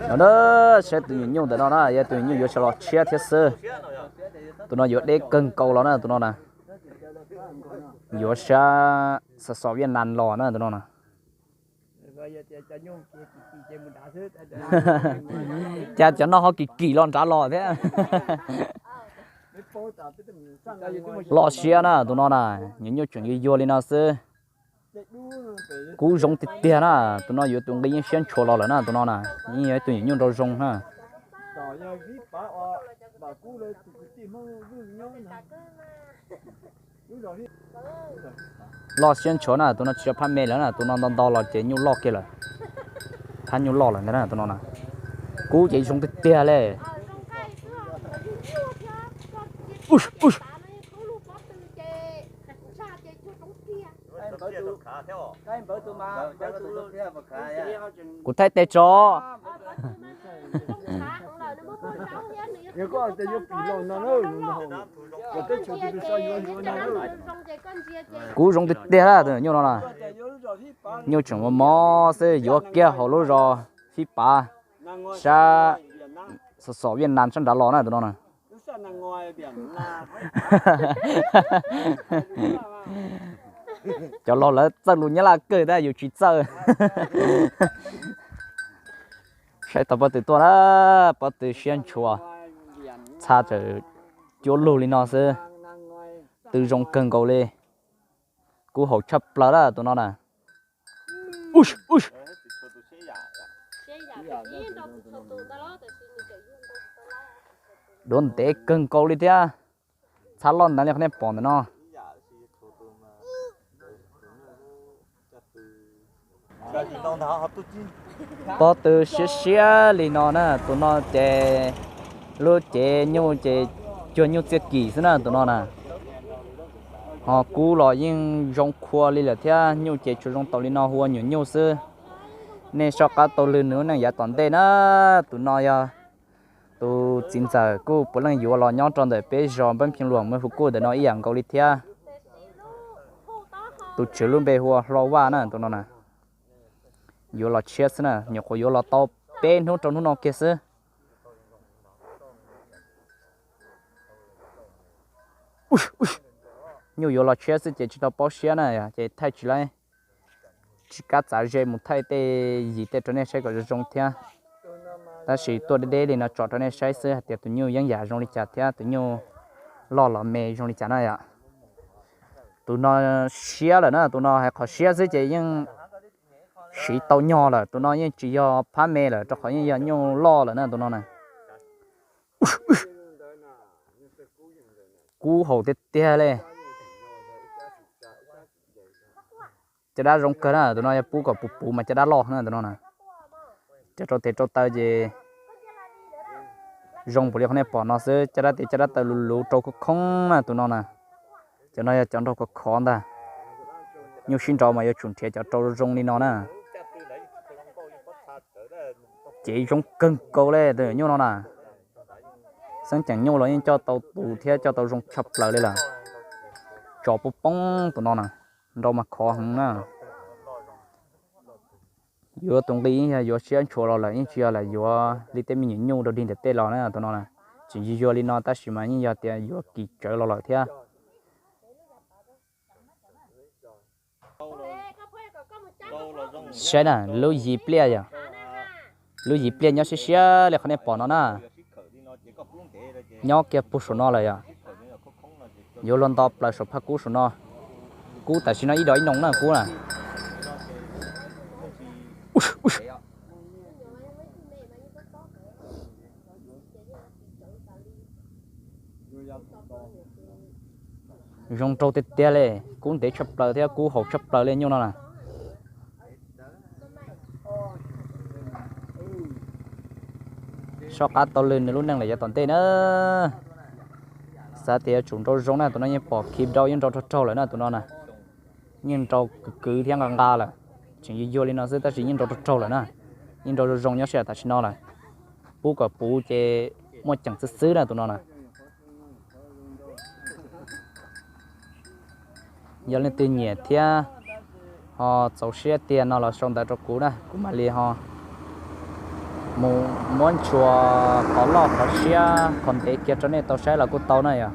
No na, saib tus nyuam nyuj ntawm no na, yog tus nyuam nyuj yuav sab los tshiab thiab xwb. Tus no yuav deb kawg nkaus los na, tus no na. Yuav sab xov xov Viaj Nam los na, tus no na. Cas cov no ho kim kim los nrad los thiab. Loj siab na tus no na, nyuam nyuj tseem yuag yuag li no xwb. Kub zoo tiag tiag na, tus no yuav tus nqi yeej siab ntshua los lawm na, tus no na, yeej yog ib tug nyuam nyuj nrau zoo na. Loj siab ntshua na, tus no tsis yog phab me lawm na, tus no nto nto los ces nyuj loj kiag lawm. Phab nyuj loj lawm ntag na tus no na. Kub ces zoo tiag tiag li. Kuv thaij tes tso. Kub zoo tiag tiag na tus nyuam nyuj no na. Nyuj tseem mos mos xwb, yuav kiag hauv lub zos Fib Pav, sab xov xov Viaj Nam sab nrad los na tus no na. Cov laus lawv txawj lus Nyab Laj kawg tab yus tsis txawj. Saib tau pob tw tuaj na, pob tw siab ntshua, txha tawm cuab lug li no xwb, tw zoo kawg nkaus li. Kub haum tshaj plaws na tus no na. Duab ntev kawg nkaus li thiab, txhab loj ntawd li qhov nej pom ntawm no. Pob tw siab siab li no na, tus no ces lub cev nyuj ces cuag nyuj txiaj kim xwb na tus no na. Ho kub los yeej zoo khua li lawm thiab, nyuj ces tsuas zoo tau li no hu ua nyuam nyuj xwb. Nej soj qab tau lwm nws lub neej yav tom ntej na. Tus no yog tus txiv ntxawm kuj puav leej yuav los nyob rau ntawm peb zos Npab Pheej Luam, Maj Hu Kuj ntawm no ib yam nkaus li thiab. Tus tswv lub npe hu ua Hlo Vaj na tus no na. Yuav los tshiab xwb na, nyuam qhuav yuav los tau peb hnub rau hnub no kiag xwb. Nyuj yuav los tshiab xwb ces tsis tau paub siab na, ces thaij tsis laib, tsis kam txav ze mus thaij tej yim tej rau nej saib kom zoo zoo thiab. Tab sis tuaj deb deb li no tso rau nej saib xwb hais tias tus nyuj yeeb yam zoo li cas thiab tus nyuj loj los me zoo li cas na yom. Tus no siab lawm na, tus no hais qhov siab xwb ces yeej siv tau nyog lawm, tus no yeej tsis yog phab me lawm rau qhov yeej yog nyuj loj lawm na tus no na. Kub haum tiag tiag li. Caj dab zoo kawg na, tus no yog pub kom puv puv mas caj dab loj na tus no na. Cov rau tes rau taw ces zoo npaum li qhov nej pom no xwb, caj dab tes caj dab taw luv luv rau khoob khoob na tus no na. Cov no yog cov nraug khov khov ntag. Nyuj sib nraus mas yuav tsum nrhiav cov rau zoo li no na. Ces zoo kawg nkaus li tus nyuj no na. Xeeb ceem nyuj los yeej coj tau tus thiab coj tau zoo tshaj plaws li lawm. Tso poob poob tus no na, nrau mas khov heev na. Yuav tus nqi yeej yog yuav siab ntshua los lawm, yeej tsis yog lam yuav li tej me nyuam nyuj rau dig ntawm tej los na tus no na. Tseem yuag yuag li no tab sis mas yeej yog tias yuav kim tsawv los lawm thiab. Saib na, lub yim pliaj yom, lub yim pliaj nyob siab siab li qhov nej pom no na. Nyob kiag puag saum no lawm yom. Yuav luag nto plaws saum phaj kub saum no. Kub tam sim no ib do ib noo na kub na. Zoo nraug tiag tiag li, kub ntev tshaj plaws thiab kub haum tshaj plaws li nyuj no na. Soj qab tau lwm nws lub neej lawm yav tom ntej na. Xav tias yuav tsum nrau zoo na, tus no yeej pom khi dau yeej nrau raug raug lawm na tus no na. Yeej nrau kwv kwv thiab nqa nqa lawm. Tseem yuag yuag li no xwb tab sis yeej nrau raug raug lawm na. Yeej nrau zoo zoo nyob sij hawm tam sim no lawm. Pub kom puv ces muaj ceem xwb xwb na tus no na. Yog leej twg nyiam thiab ho txaus siab tiag no los sau ntawv rau kuv na, kuv mam li ho mus muab ntshua qhov loj qhov siab qhov ntev kiag rau nej tau saib los kuj tau na yom.